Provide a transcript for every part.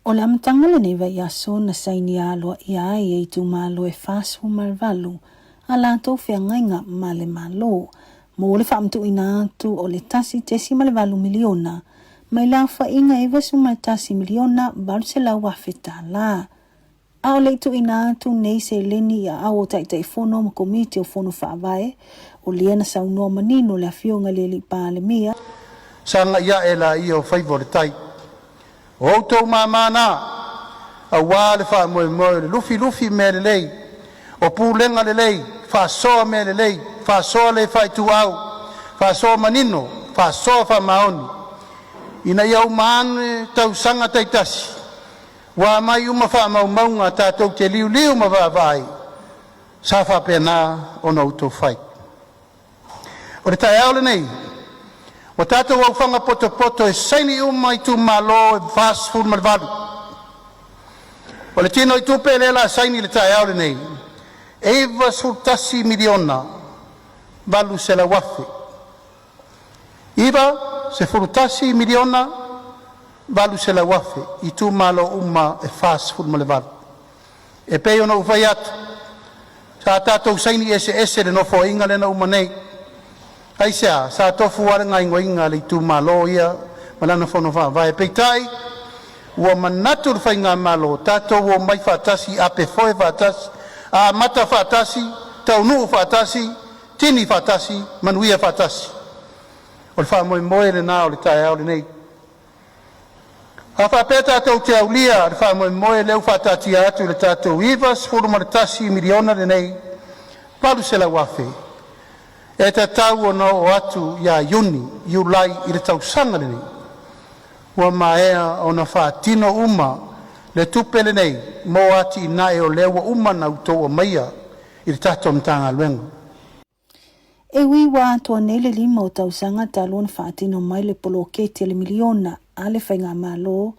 O le amataga o lenei vaiaso na sainia aloaia ai e itumalo e 48 a latou feagaiga ma le Malo mo le faamatuuina atu o le $1.8 miliona mai le aofaiga e $91,800,000. A o le i tuuina atu nei seleni i aao o Taitaifono ma Komiti o Fono Faavae, o lea na saunoa manino le Afioga i le Alii Palemia. Sagai ae laia o faiva o le tai. O outou mama na, aua le faamoemoe o le lufilufi mea lelei, o pulega lelei, faasoa mea lelei, faasoa le faaituau, faasoa manino, faasoa faamaoni, ina ia uma ane tausaga taitasi, ua aumai uma faamaumauga tatou te liuliu ma vaavaai, sa faapena ona outou fai. O le taeao lenei, ua tatou aofaga potopoto e saini uma itumalo e 48. O le tinoitupe lea la saini i le taeao lenei, e 91 miliona 800 afe. 91 miliona 800 afe itumalo uma e 48. E pei ona ou fai atu, sa tatou saini eseese i le nofoaiga lea na uma nei. Aisea? Sa tofu a le gaoioiga a le itumalo ia ma lana fono faavae, peitai ua manatu le faigamalo tatou omai faatasi, ape foe faatasi, amata faatasi, taunuu faatasi, tini faatasi, manuia faatasi. O le faamoemoe lena o le taeao lenei. A faapea tatou te aulia le faamoemoe lea ua faataatia atu i le tatou 91 miliona lenei 800 afe, e tatau ona oo atu ia Iuni, Iulai i le tausaga lenei, ua maea ona faatino uma le tupe lenei mo atinae o lea ua uma ona outou aumaia i le tatou Matagaluega. E ui ua atoa nei le 5 o tausaga talu ona faatino mai le poloketi a le miliona a le faigamalo,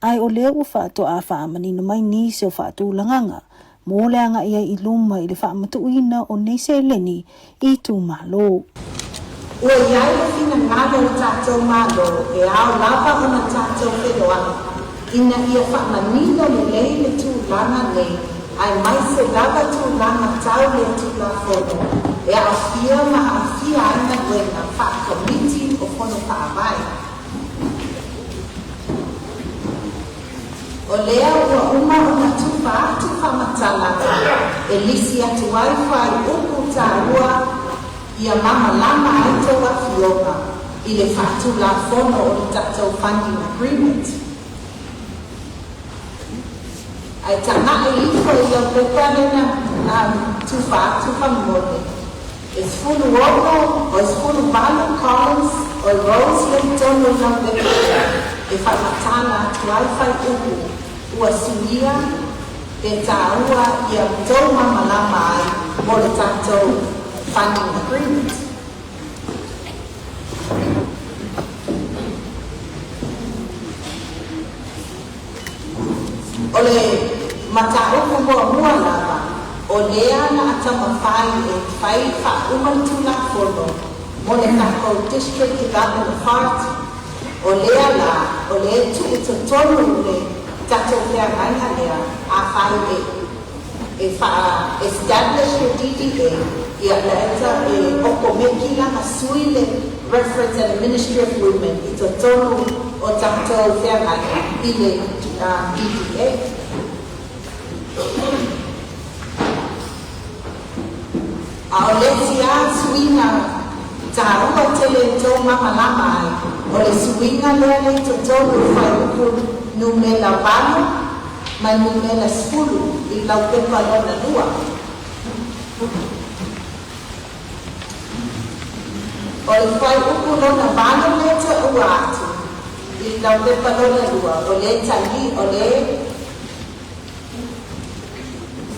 ae o lea ua faatoa faamanino mai nisi o faatulagaga mo le agai ai i luma i le faamatuuina o nei seleni i itumalo. Ua i ai le finagalo o le tatou Malo e ao lava ona tatou feloai ina ia faamanino lelei le tulaga nei aemaise lava tulaga tau le Tulafono e aafia ma aafia ai galuega faa-Komiti o Fono Faavae. O lea ua uma ona tufa atu faamatalaga e lisi atu ai fuaiupu taua ia mamalama ai tou afioga i le faatulafono o le tatou Funding Agreement. Ae tagai ifo i lau pepa lea na tufa atu faamolemole. E 16 o e 18 columns o rows lea i totonu o lau pepa lea e faamatala atu ai fuaiupu ua suia e taua ia tou mamalama ai mo le tatou Funding Agreement. O le mataupu muamua lava, o lea na taumafai e fai faauma le Tulafono mo le tatou District Development Authority. O lea la, o lea e tuu i totonu le tatou feagaiga lea, afai e e faa-establish le DDA, ia laeta e okomeki la na sui le reference a le Ministry of Women i totonu o tatou feagaiga i le DDA. A o le isi lava suiga taua tele e tou mamalama ai, o le suiga lea le i totonu o fuaiupu numera 8 ma numera 10 i laupepa lona lua. O le fuaiupu lona 8 lea taua atu i laupepa lona lua, o le tali, o le.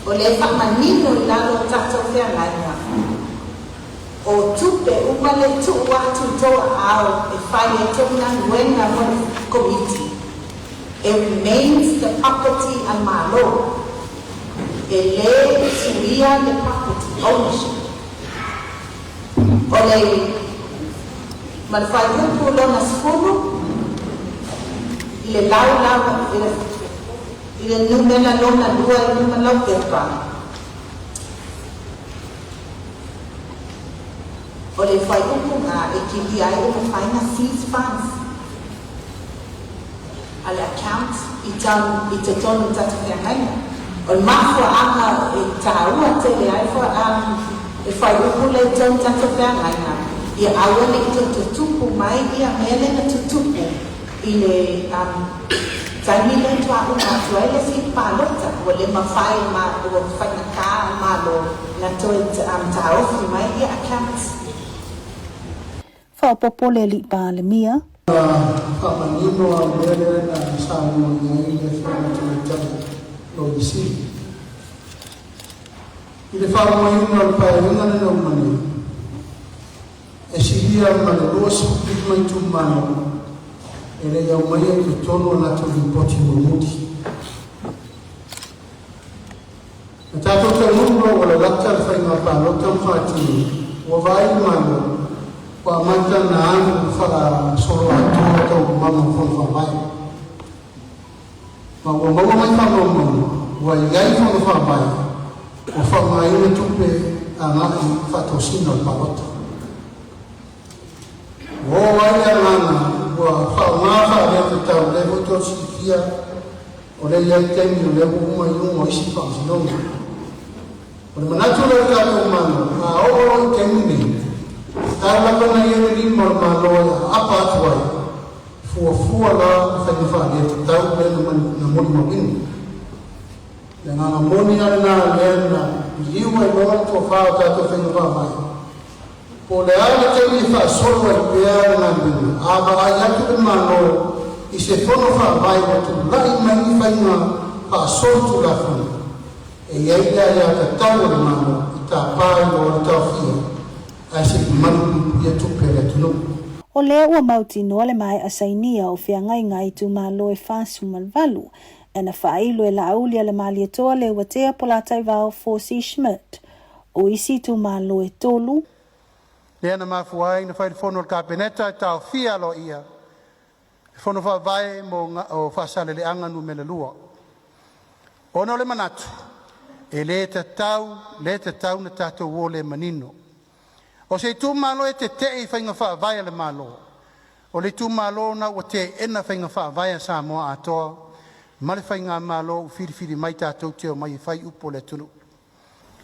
O le faamanino i lalo o tatou feagaiga, o tupe uma le tuu atu i tou aao e fai ai tou galuega mo le Komiti, e remains the property a le Malo, e le suia le property ownership. O le ma le fuaiupu lona 10 i le laulau i le. I le numera lona lua i luma laupepa, o le fuaiupu lena e kilia ai ua mafai ona seize funds a le account i i totonu o le tatou feagaiga. O le mafuaaga e taua tele ai le fuaiupu lea i totonu o le tatou feagaiga, ia aua ne i toe tutupu mai ia mea lea na tutupu i le taimi lea faatoa uma atu ai le isi palota, ua le mafai ma ua faigata le Malo na toe taofi mai ia accounts. Faaopoopo le Alii Palemia. Faamanino lava le mea lea na saunoa i ai le Afioga i le Tamaitai Loia Sili. I le faaumaina o le Paeaiga lena uma nei, E silia ma le 25 itumalo e le i aumaia i totonu a latou lipoti mulimuli. Na tatou taunuu loa ua lalata le faiga palota ma faatino, ua vaai le Malo ua amata ona alu faasoloatoa taualumaga o Fono Faavae. Ma ua maua mai faamaumauga ua i ai Fono Faavae ua faaaogaina tupe agai i faatosina o le palota. Ua oo ai le agaga ua faaaoga faaleatatau lea foi tou silafia o lea e i ai taimi o lea ua uma i luga o isi faamasinoga. O le manatu lea o le tatou Malo, a oo loa i taimi nei, tatau lava ona i ai le lima o le Malo e aapa atu ai, fuafua la le faiga faaleatatau lea na molimauina. Le agaga moni lava lena lea na liliu ai loa le tofa o tatou faiga faavae. Po o le a le taimi e faasolo ai pea le galuega, a vaai atu le Malo i se fono faavae ua tulai mai ni faiga faasolitulafono, e i ai le aiatatau a le Malo e tapa ai loa le taofia ae se i malupuipuia tupe a le atunuu. O lea ua mautinoa le maea sainia o feagaiga itumalo e 48, e na faailo e Laauli a le Malietoa Leuatea Polataivao Fosi Schmidt. O isi itumalo e tolu, Lea na mafua ai na fai le fono a le Kapeneta e taofia aloaia le Fono Faavae mo o Faasaleleaga Numera 2, ona o le manatu e le tatau le tatau na tatou o le manino. O se itumalo e tete'e i faiga faavae a le Malo, o le itumalo na ua teena faiga faavae a Samoa atoa ma le faigamalo ua filifili mai tatou te omai e fai upu o le atunuu.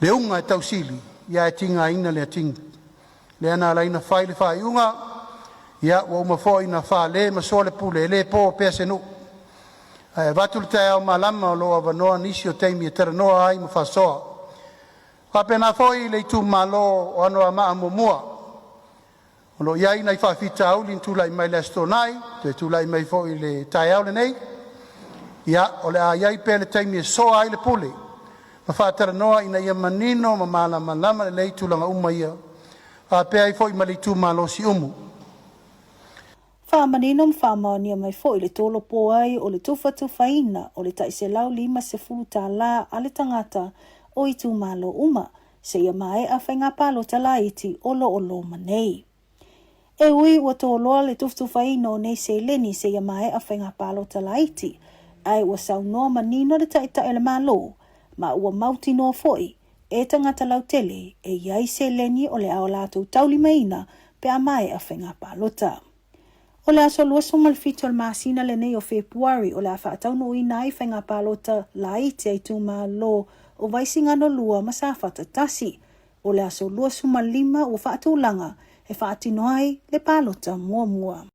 Le uga e tausili ia e tigaina le atigi. Lea na ala ai ona fai le faaiuga, ia ua uma foi ona fale ma soa le pule, e le po pea se nuu. Ae avatu le taeao malama o lo o avanoa nisi o taimi e talanoa ai ma faasoa. Faapena foi i le itumalo o Anoamaa 1, o lo o i ai nai faafitauli na tulai mai le Aso Toonai, toe tulai mai foi i le taeao lenei. Ia, o le a i ai pea le taimi e soa ai le pule ma faatalanoa ina ia manino ma malamalama lelei tulaga uma ia, faapea ai foi ma le itumalo o Siumu. Faamanino ma faamaonia mai foi le tolopo ai o le tufatufaina o le tai $150 a le tagata o itumalo uma seia maea faiga palota laiti o lo o loma nei. E ui ua toloa le tufatufaina o nei seleni seia maea faiga palota laiti, ae ua saunoa manino le Taitai o le Malo, ma ua mautinoa foi e tagata lautele e i ai seleni o le a o latou taulimaina pe a maea faiga palota. O le aso 27 o le masina lenei o Fepuari o le a faataunuuina ai faiga palota laiti a itumalo o Vaisigano 2 ma Safata 1. O le aso 25 ua faatulaga e faatino ai le palota muamua.